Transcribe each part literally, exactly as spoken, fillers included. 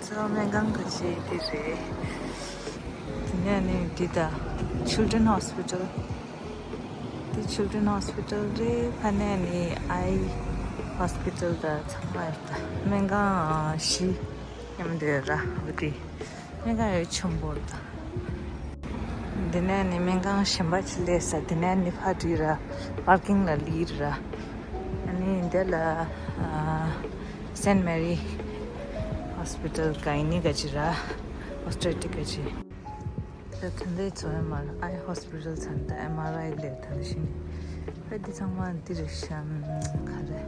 སྨན་ཁང་གི་ཆེད་དེ་རེད། དེ་ནས་ནི་འདི་ད་Children Hospital། འདི་Children Hospital་རེད། ཕ་ནས་ནི་Eye Hospital་ད་ཚང་མ་ཡོད་ད། སྨན་ཁང་བཞི་མཉམ་དུ་ཡོད་ར། འོ་དེ་སྨན་ཁང་ཡོད་ཆེན་པོ་ད། འདི་ནས་ནི་སྨན་ཁང་གཞན་པ་ཅིག་སླེབས་ས། འདི་ནས་ནི་ཕར་འགྲིལ་ར། པར་ཀིང་ལ་སླེབས་ར། ཨ་ནི་འདི་ལ་ཨ་Saint Mary Hospital་ག་ཡིན་ནི་ག་ཅི་ར། Obstetric་ག་ཅི། ད་ད་འདི་ཚོ་ཨེམ་ཨར་ཨའི་ཧོ་སི་པི་ཊལ་ཚང་ད་ཨེམ་ཨར་ཨའི་ལས་ད་འདི་ཤིང་། ད་འདི་ཚང་མ་འདི་རེད་ཤམ། ག་རེ།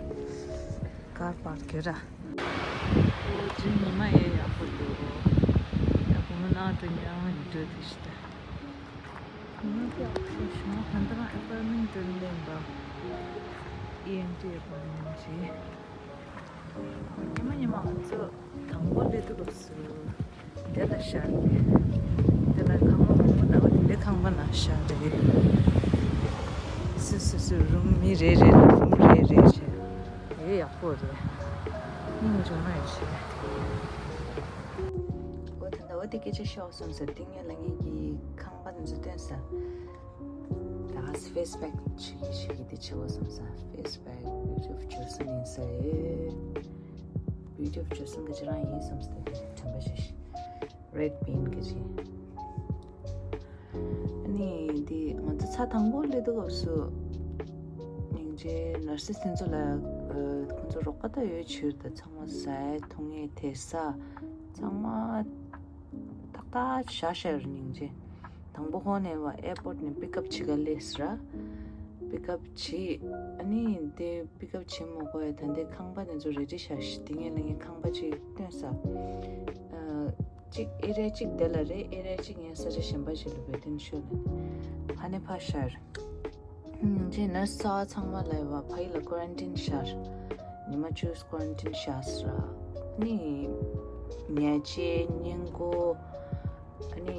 ཀར་པར་ཀིང་ར། ཨོ་ཇི་ཉི་མ་ཡེ་ཡག་པོ་འདུག་ད་བུ་མོ་ནང་དུ་ཉལ་བ་ཡིན་འགྲོ་དེ་ཤི་ད། ཉི་མ་ཀྱག་ཤོ་ཤོ་ག་འདི་རང་ཨེ་པོའི་མེན་ཊི་ལེན་པ། ཨི་ཨེན་ཊི་ཨེ་པོའི་མེན་ཊི་ཅི། ཉི་མ་ཉི་མ་ང་ཚོ་དང་པོ་སླེབས་དུས་སྐབས་སུ་དེ་ལ་ཤར་ནས། དེ་ལ་ཁང་པ་མང་པོ་འདུག་དེ་འདྲའི་ཁང་པ་ནང་ཤར་རེད། སུ་སུ་སུ་རུམ་མི་རེ་རེ་ལ་རུམ་རེ་རེ་བྱས། ཡོད་ཡག་པོ་རེད། སྙིང་རྗེ་མོ་ཡོད་བྱས། འོ་ད་ད་འོ་དེ་སྐད་ཆ་ཤོག་སོང་ཟེར། ཏིང་ངེ་ལ་ངེད་ཀྱི་ཁང་པ་འདི་ཚོ་སྟོན་ས། ད་ཧ་སི་ཕེ་སི་པེག་ཆུ་གི་ཆུ་གི་དེ་ཆེ་བོ་སོང་ས། ཕེ་སི་པེག་བི་ཡུ་ཊི་ཕུལ་ཇོན་སོན་ཡིན་ས་ཨེ། བི་ཡུ་ཊི་ཕུལ་ཇོན་སོན་ག་ཅི་རང་ཡིན་སོང་ས། དེ་དྲན་པ་བྱས་ཤིག་རེད་བིན་ག་ཅི། ཨ་ནི་འདི་ང་ཚོ་ཚ་དང་པོ་སླེབས་དུས་སྐབས་སུ་སྙིང་རྗེ་ནར་སི་དེ་ཚོ་ལ་ཁོང་ཚོ་རོགས་པ་ད་ཡོད་ཕྱིར། ད་ཚང་མ་ཟ་ཡ་འཐུང་ཡ་དེ་ས་ཚང་མ་ཏག་ཏག་བཞག་བཞག་རེད་སྙིང་རྗེ། དང་པོ་ཁོང་ནས་བ་ཨེར་པོར་ཊི་ནས་པིག་ཨབ་བྱེད་ག་སླེབས་ར། པིག་ཨབ་བྱེད། ཨ་ནི་དེ་པིག་ཨབ་བྱེད་མ་དགོས་ཡ། ད་འདི་ཁང་པ་དེ་ཚོ་རེ་ཌི་བཞག་ཤིག་དེ་ངས་ལ་ངས་ཁང་པ་ཅིག་སྟོན་ས། ཨ་གཅིག་ཨེ་རི་ཡ་གཅིག་དེ་ལ་རེད། ཨེ་རི་ཡ་གཅིག་ངས་ས་ཆ་གཞན་པ་ཞིག་ལ་བེད་དེ་ནས་ཤོད་ལ་ནི་ཧ་ནི་ཕ་ཤར། ཅེས་ནར་སི་གསར་པ་ཚང་མ་ལ་ཡོད་པ་ཕ་ཡུལ་ལ་ཀོ་རན་ཊིན་བཞག་ཉི་མ་བཅུ་ཀོ་རན་ཊིན་བཞག་ཟེར་ར། ཨ་ནི་ཉལ་ཆས་སྔས་མགོ། ཨ་ནི་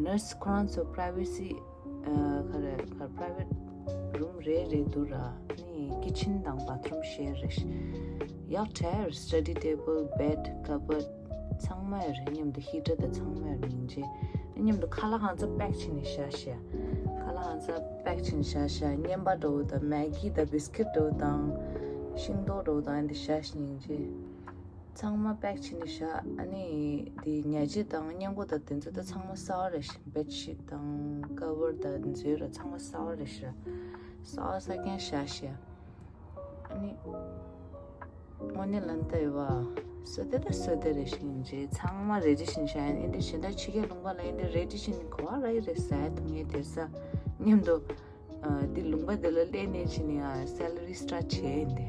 ནར་སི་ཁོ་རང་ཚོ་པ་རའི་ཝེ་སི་ཨ་ག་རེ་ག་རེ་པ་རའི་ཝེ་ཊི་རུམ་རེ་རེ་འདུག་ར། ཨ་ནི་ཀི་ཆན་དང་བ་ཐི་རུམ་ཤེར་རེད། ཡག་དྲག་སི་ཊ་ཌི་ཊེ་བལ་བེཌ་ཀ་བར་ཌི་ཚང་མ་ཡོད་རེད། མཉམ་དུ་ཧི་ཊར་དང་ཚང་མ་ཡོད་རེད་སྙིང་རྗེ། མཉམ་དུ་ཁ་ལག་ཧང་ཚ་པེག་བྱས་ནས་བཞག་ཤག་ཁ་ལག་ཧང་ཚ་པེག་བྱས་ནས་བཞག་ཤག་བརྙན་པ་འདྲ་བོ་དང་མེག་གི་དང་བིས་ཀིཊ་འདྲ་བོ་དང་། ཤིང་ཏོག་འདྲ་བོ་དང་ཨ་འདི་བཞག་སྙིང་རྗེ། ཚང་མ་པེག་བྱས་ནས་བཞག་ཨ་ནི་དེ་ཉལ་ཆས་དང་སྔས་མགོ་དང་དེ་ཚོ་ད་ཚང་མ་གསར་པ་རེད་ཤག་བེཌ་ཤིཊ་དང་ཀ་བར་དང་དེ་ཚོ་ཡོད་ར། ཚང་མ་གསར་པ་རེད་ཤག་གསར་པ་གསར་རྐྱང་བཞག་ཤག་ཨ་ནི། དངོས་གནས་ལ་ལྟ་ཡོད་པ། བསོད་བདེ་ད་བསོད་བདེ་རེད་སྙིང་རྗེ། ཚང་མ་རེ་ཌི་བྱས་ནས་བཞག་ཡིན། འདི་གཞན་དག་ཕྱི་རྒྱལ་ལུང་པ་ལ་ཡིན་འདི་རེ་ཌི་བྱས་ནས་གོ་བ་ར་ཡི་རེད། ཟ་ཡ་འཐུང་ཡ་དེ་ས་མཉམ་དུ། ཨ་འདི་ལུང་པ་འདི་ལ་སླེབས་ནས་བྱས་ནས་ཨ་སེ་ལ་རི་སི་ཊར་ཊི་བྱས་ཡིན་འདི།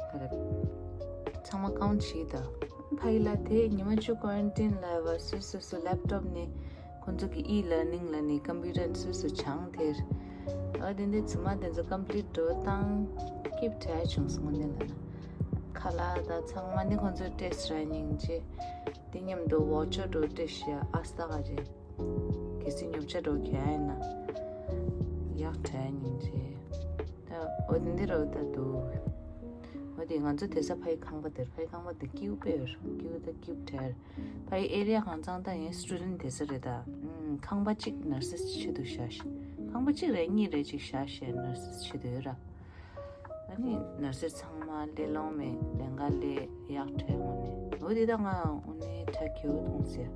ཨ་རེད། ཚང་མ་ཀའུན་ཊི་བྱས་ད། ཕ་ཡི་ལ་དེ་ཉི་མ་བཅུ་ཀོ་རན་ཊིན་ལ་བ་སོ་སོ་སོ་ལེབ་ཊོབ་ནས། ཁོང་ཚོ་གི་ཨི་ལར་ནིང་ལ་ནི་ཀམ་པུ་ཊར་སོ་སོ་སྦྱངས་དེར། ཨ་དེ་འདྲའི་ཚང་མ་དེ་ཚོ་ཀམ་པི་ལིཊ་འགྲོ་བཏང་། སྐྱིད་དྲག་བྱུང་སོང་། དངོས་གནས་ལ་ན། ཁ་ལག་དང་ཚང་མ་ནི་ཁོང་ཚོས་སྤྲད་སོང་ར་སྙིང་རྗེ། དེ་མཉམ་དུ་ཝོ་ཆར་འགྲོ་སྤྲད་ཤག་ཨ་སྟག་ག་རེད། གལ་སྲིད་ཉོ་ཆ་འགྲོ་གལ་ཡིན་ན། ཡག་དྲག་སྙིང་རྗེ། ད་འོ་དེ་འདི་ར་འོ་ད་འདུག་འོ་དེ་ང་ཚོ་དེ་ས་ཕ་ཡི་ཁང་པ་དེར། ཕ་ཡི་ཁང་པ་དེ་ཀིའུ་དཔེ་ཡོད་ར། ཀིའུ་ད་ཀིའུ་དྲག་ཕ་ཡི་ཨེ་རི་ཡ་གང་ཚང་ད་ཡིན་སི་ཊུ་ཌེན་ཊི་དེ་ས་རེད་ད། ཨུམ། ཁང་པ་གཅིག་ནར་སི་སི་ཆེད་དུ་བཞག་ཤག་ཁང་པ་གཅིག་རེ་གཉིས་རེ་གཅིག་བཞག་ཤག་ནར་སི་སི་ཆེད་དུ་ཡོད་ར། ཨ་ནི་ནར་སི་སི་ཚང་མ་སླེབས་ལོང་མེད་ལས་ཀ་ལས་ཡག་དྲག་འོ་ནི། འོ་དེ་ད་ང་འོ་ནི་དྲག་གི་འོ་མཐོང་ཟེར།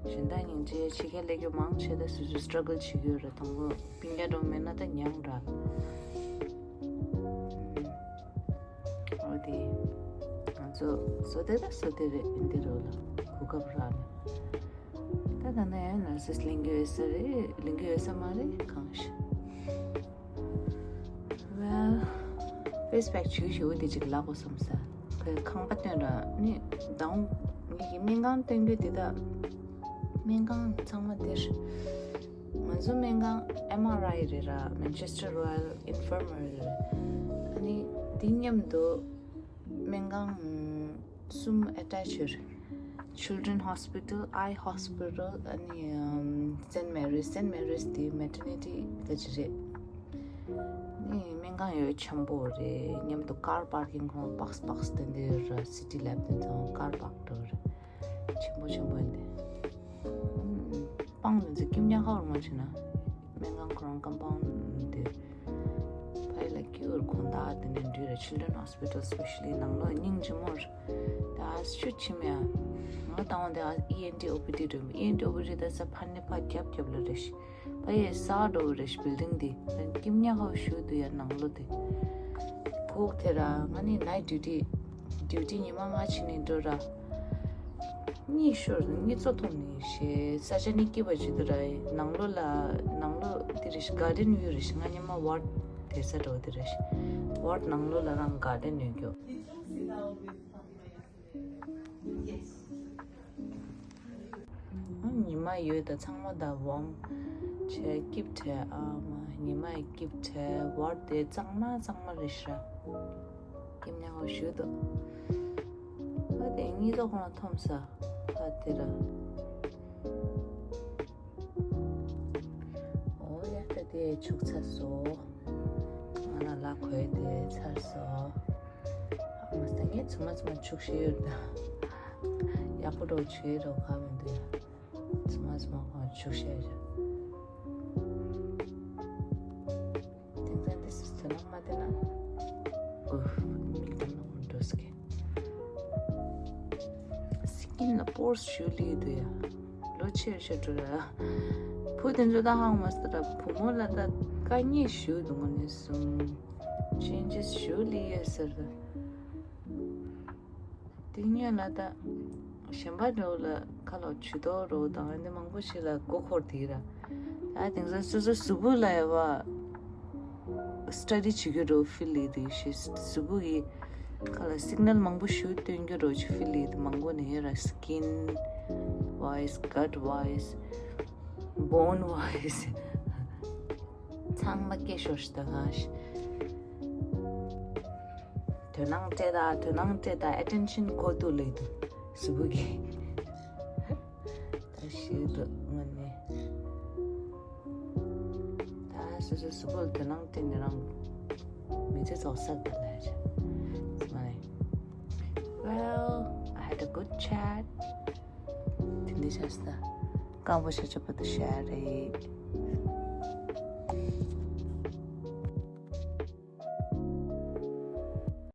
གཞན་དག་སྙིང་རྗེ་ཕྱི་རྒྱལ་སླེབས་རྒྱུ་མང་ཆེ་ད་སོ་སོའི་སི་ཊྲག་གལ་བྱེད་ཀྱི་ཡོད་ར། དང་པོ་སྤུན་ཀྱག་འགྲོ་མེད་ན་ད་མྱངས་ར། འོ་དེ། ང་ཚོ་བསོད་བདེ་ད་བསོད་བདེ་རེད། ཨིན་དེ་རོ་ལ་གོ་སྐབས་རག་ནས། ད་ད་ནས་ནར་སི་སི་ལེན་གྱི་ཡོད་ས་རེད། ལེན་གྱི་ཡོད་ས་མ་རེད་གང་ཤེས། Well, ཕེ་སི་པེག་ཆུ་ཞུ་དེ་ཅིག་ལག་གོ་སོང་ས། ཁོས་ཁང་པ་སྟོན་ར་ནི་དང་ངེད་ཀྱི་སྨན་ཁང་སྟོན་རྒྱུ་དེ་ད། སྨན་ཁང་ཚང་མ་དེར། ང་ཚོ་སྨན་ཁང་ཨེམ་ཨར་ཨའི་རེད་ར། Manchester Royal Infirmary་རེད། ཨ་ནི་དེ་མཉམ་དུ་སྨན་ཁང་གསུམ་ཨེ་ཊེཆ་ཡོད་རེད། Children Hospital, Eye Hospital ཨ་ནི་Saint Mary's། Saint Mary's་དེ་Maternity་ག་ཅི་རེད། ནི་སྨན་ཁང་ཡོད་ཆེན་པོ་རེད། མཉམ་དུ་ཀར་པར་ཀིང་ཁོང་པགས་པགས་དེ་འདྲ་ར། སི་ཊི་ལེབ་དེ་ཚོ་ཀར་པར་ཀིང་འགྲོ་རེད། ཆེན་པོ་ཆེན་པོ་ཡིན་ཏེ། ཨུམ། པང་དེ་ཚོ་སྐྱིད་ཉག་ཧ་རུ་ང་བྱས་ན། སྨན་ཁང་ཁོ་རང་ཀམ་པའུན་ཌི་དེ། ཕ་ཡི་ལ་སྐྱིད་པོ་གོང་ད་དེ་ནས་འདུས་རེད། Children Hospital specially ནང་ལོགས་སྙིང་རྗེ་མོ་རེད། ད་ཨ་ཤུ་ཆི་མེ་ཨ། ང་དང་བ་དེ་ཨ་ཨི་ཨེན་ཊི་ཨོ་པི་ཌི་འགྲོ། ཨི་ཨེན་ཊི་ཨོ་པི་ཌི་ད་ས་ཕ་ནི་ཕ་རྒྱབ་རྒྱབ་ལ་རེད་ཤི། ཕ་ཡི་ས་འགྲོ་རེད་ཤི་བིལ་ཌིང་དེ། ད་སྐྱིད་ཉག་ཧ་ཤུ་དུ་ཡ་ནང་ལོགས་དེ། ཁོག་དེ་ར་ང་ནི་ནའི་ཌིའུ་ཊི། ཌིའུ་ཊི་ཉི་མ་ལྔ་བྱས་ནས་འགྲོ་ར། གཉིད་ཤོར་གཉིད་ཚོ་ཐོང་ནས་ཞེས་ས་ཆ་ནི་སྐྱིད་པ་ཅིག་འདུག་ར། ནང་ལོགས་ལ་ནང་ལོགས་དེ་རེད་ཤི་གར་ཌེན་ཝིའུ་རེད་ཤི། ང་ཉི་མ་ཝར་ཌི་དེ་ས་འགྲོ་དེ་རེད་ཤི། ཝར་ཌི་ནང་ལོགས་ལ་རང་གར་ཌེན་ཡོད་རྒྱུ། ཨ་ཉི་མ་ཡོད་ད་ཚང་མ་ད་ཝང་བྱས་སྐྱིད་བྲལ། ཨ་མ་ཉི་མ་ཡི་སྐྱིད་བྲལ། ཝར་ཌི་དེ་གཙང་མ་གཙང་མ་རེད་ཤི་ར། སྐྱིད་ཉག་ཧ་ཤུ་དུ། ཨ་དེ་གཉིད་ཐོང་ཁོང་ལ་འཐོམ་ས། ཨ་དེ་ར། ཨོ་ཡ་ད་དེ་བྱུག་ཚར་སོང་། ང་ལ་ལ་གོས་དེ་ཚར་སོང་། ཨ་མ་ད་ངས་ཚུ་མ་ཚུ་མ་བྱུག་ཤེས་ཡོད་ད། ཡག་པོ་འགྲོ་བྱུག་ཡོད་འགྲོ་ག་མི་འདུག་ཡ། ཚུ་མ་ཚུ་མ་ཁོང་བྱུག་ཤེས་ཡོད། དེང་སང་དེ་སུ་ཚོད་ནང་མ་བསྡད་ན། ཨུ། མིག་དང་ནང་འགྲོ་སྐད། སི་ཀིན་ལ་པོར་སི་ཞུ་ལི་འདུག་ཡ། ལོ་ཆེར་ཤ་འགྲོ་ར། བུ་དེ་ཚོ་ད་ཧང་མ་སི་ར། བུ་མོ་ལ་ད་དཀའ་ངལ་ཞུ་འདུག་ངོ་ནས་སུང་། ཅེན་ཇེས་ཞུ་ལི་ཡ་ཟེར་ར། དེ་སྔོན་ལ་ད་གཞན་པ་འདྲ་བོ་ལ་ཁ་ལོ་ཇུས་གཏོགས་རོགས་དང་འདི་མང་པོ་ཞིག་ལ་མགོ་འཁོར་དེ་ར། ད་དེང་སང་སོ་སོ་གཟུགས་པོ་ལ་ཡ་བ་སི་ཊ་ཌི་བྱེད་རྒྱུ་རོ་ཕིལ་ལི་དེ་ཞེས་གཟུགས་པོ་གི་ཁ་ལ་སིག་ནལ་མང་པོ་ཞིག་སྟོན་རྒྱུ་རོ་ཅིག་ཕིལ་ལི་དེ་མང་པོ་ནས་ཡོད་ར། སི་ཀིན་ཝའི་སི་གཊ་ཝའི་སི་བོན་ཝའི་སི་ཚང་མ་སྐད་ཤོར་ཤི་ད་ག་ཤི། དོ་སྣང་སྤྲད་ད་དོ་སྣང་སྤྲད་ད་ཨེ་ཊེན་ཤན་གོ་ཏུ་ལེ་དུ་གཟུགས་པོ་གི། ད་ཤི་དུ་ངོ་ནས། ད་སོ་སོ་གཟུགས་པོ་ལ་དོ་སྣང་སྤྲད་ནས་རང་མི་ཚེ་རྫོགས་ས་ད་ལ་ཡ་ཆ། ངོ་ནས། Well, I had a good chat. དེ་འདྲ་བྱས་ས། སྐམ་པོ་ཤ་ཆ་པ་དུ་ཤ་རེད།